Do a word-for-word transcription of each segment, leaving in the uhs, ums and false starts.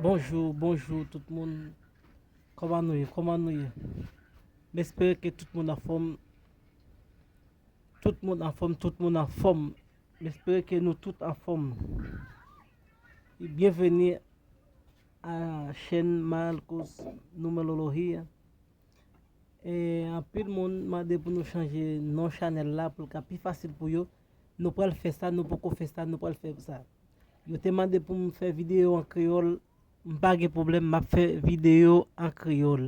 Bonjou, bonjou tout moun. Kòman nou ye? Kòman nou ye? M espere ke tout moun anfòm. Tout moun anfòm, tout moun anfòm. M espere ke nou tout anfòm. Byenveni a chèn Marcos Numerologia. E anpil moun mande pou nou chanje non chanèl la pou l ka pi fasil pou yo. Nou pral fè sa, nou poko fè sa, nou pral fè sa. Yo te mande pou m fè videyo an kreyòl, m pa gen pwoblèm, m ap fè videyo an kreyòl.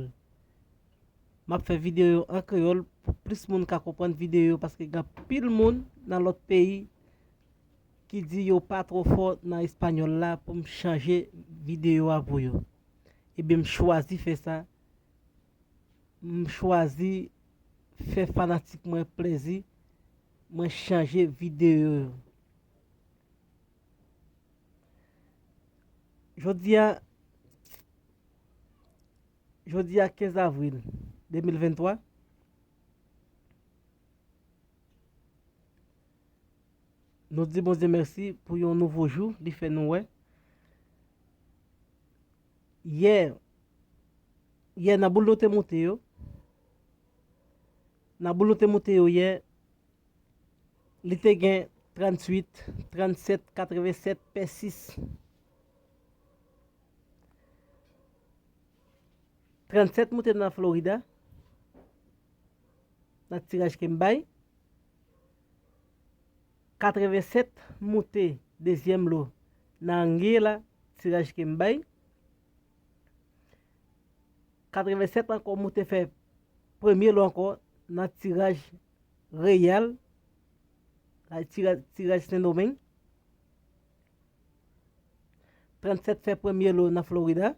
M ap fè videyo an kreyòl pou plis moun ka konprann videyo, paske gen anpil moun nan lòt peyi ki di yo pa twò fò nan espanyòl la pou m chanje videyo a pou yo. Ebyen, m chwazi fè sa. M chwazi fè fanatik mwen plezi, mwen chanje videyo yo. Jodi a, jodi a kenz avril de mil venntwa, nou di Bondye mèsi pou yon nouvo jou li fè nou wè. Yè, yè nan boul nou te moute yo, nan boul nou te moute yo yè, li te gen tranntuit, trannsèt, katrevensèt, pè sis. Trannsèt moute nan Florida, nan tiraj ke m bay. Katrevensèt moute dezyèm lo nan Anguilla, tiraj ke m bay. Katrevensèt ankò moute fè premye lo ankò nan tiraj Reyal, tiraj, tiraj Sendomeng. Trannsèt fè premye lo nan Florida.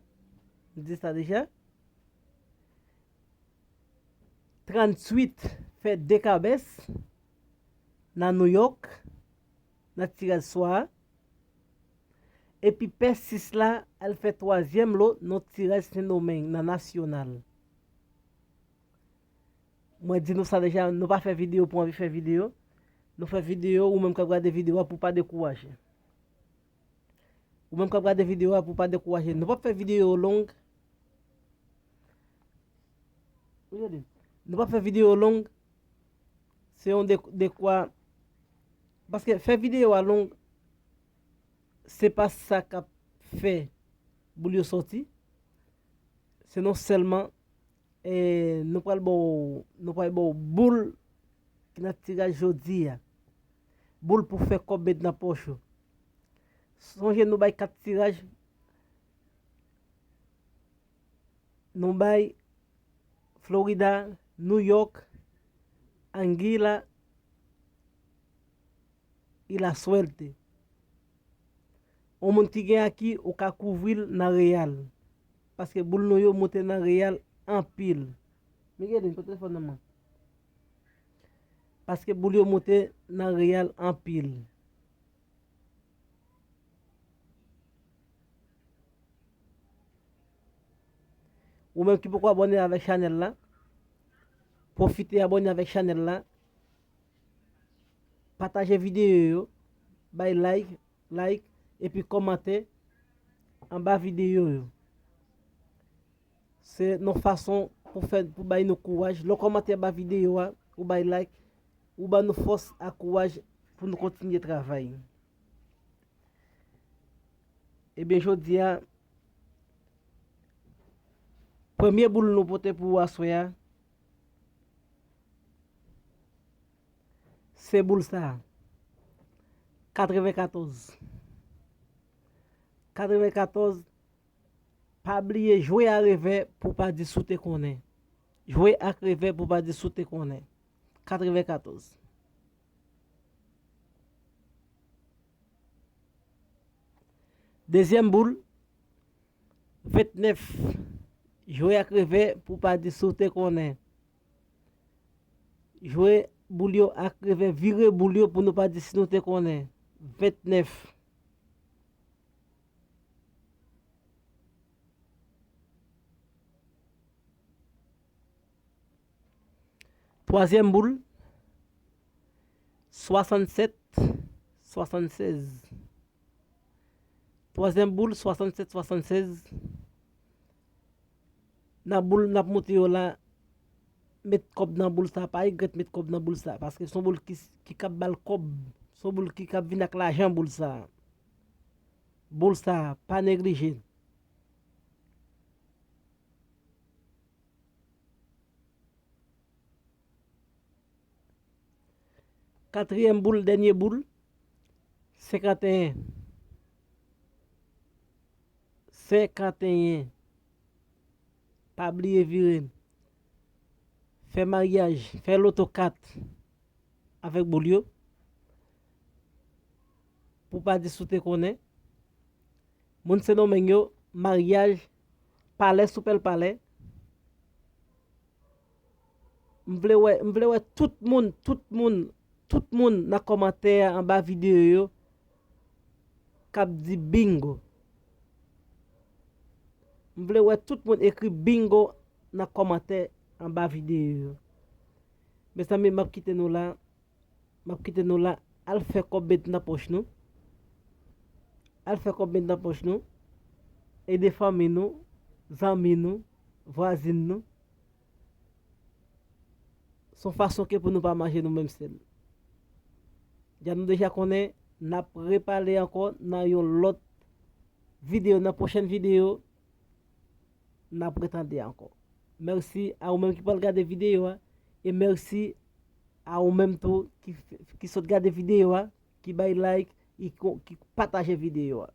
M di sa deja. Trannswit fè de kabès nan New York, nan tiraj swa a. Epi pè sis la al fè twazyèm lo nan tiraj Sendomeng, nan Nasyonal. Mwen di nou sa deja, nou pa fè videyo pou anvi fè videyo. Nou fè videyo, ou menm k ap gade videyo a pou pa dekouraje. Ou menm k ap gade videyo a pou pa dekouraje. Nou p ap fè videyo long. Nou p ap fè videyo long. Se yon de, dekwa. Paske fè videyo a long, se pa sa k ap fè boul yo sòti. Se non sèlman, e, nou pral ba w, nou pral ba w boul ki nan tiraj jodi a. Boul pou fè kòb met nan pòch ou. Sonje nou bay kat tiraj. Nou bay Florida, New York, Anguilla y la Suerte. Yon moun ki gen aki, ou ka kouvri l nan Reyal. Paske boul nou yo moute nan Reyal anpil. Miguelin, pote telefòn nan mwen. Paske boul yo moute nan Reyal anpil. Ou menm ki poko abòne avèk chanèl la, pwofite abòne avèk chanèl la, pataje videyo yo, bay like, like, epi kòmante anba videyo yo. Se yon fason pou fè, pou bay nou kouraj. Lè w kòmante anba videyo a, ou bay like, ou ban nou fòs ak kouraj pou nou kontinye travay. Ebyen, jodi a, premye boul nou pote pou ou aswè a, se boul sa a. Katrevenkatòz. Katrevenkatòz, pa bliye jwe a revè pou w pa di si w te konnen. Jwe ak revè pou w pa di si w te konnen. Katrevenkatòz. Dezyèm boul, ventnèf. Jwe ak revè pou w pa di si w te konnen. Jwe boul yo ak revè, vire boul yo pou nou pa di si nou te konnen. Ventnèf. Twazyèm boul, swasannsèt, swasannsèz. Twazyèm boul, swasannsèt swasannsèz. Nan boul n ap montre yo la, met kòb nan boul sa, pa regrèt met kòb nan boul sa, paske se yon boul ki, ki kab ba l kòb, se yon boul ki kab vin ak lajan boul sa. Boul sa, pa neglije. Katriyèm boul, dènye boul, senkanteyen. Senkanteyen. Pa bliye vire. Fè maryaj, fè loto kat avèk boul yo. Pou pa di si w te konnen. Moun Sendomeng yo, maryaj, palè sou pèl palè. M vle wè, m vle wè tout moun, tout moun, tout moun nan kòmantè a anba videyo yo k ap di bingo. M vle wè tout moun ekri bingo nan kòmantè anba videyo yo. Mezanmi, m ap kite nou la. M ap kite nou la. Al fè kòb met nan pòch nou. Al fè kòb met nan pòch nou. Ede fanmi nou, zanmi nou, vwazin nou. Se yon fason ke pou nou pa manje nou menm sèl. Jan nou deja konnen, n ap repale ankò nan yon lòt videyo, nan pwochèn videyo, n ap retande ankò. Mèsi a ou menm ki pral gade videyo a, e mèsi a ou menm tou ki, ki sot gade videyo a, ki bay like, e ko-, ki pataje videyo a.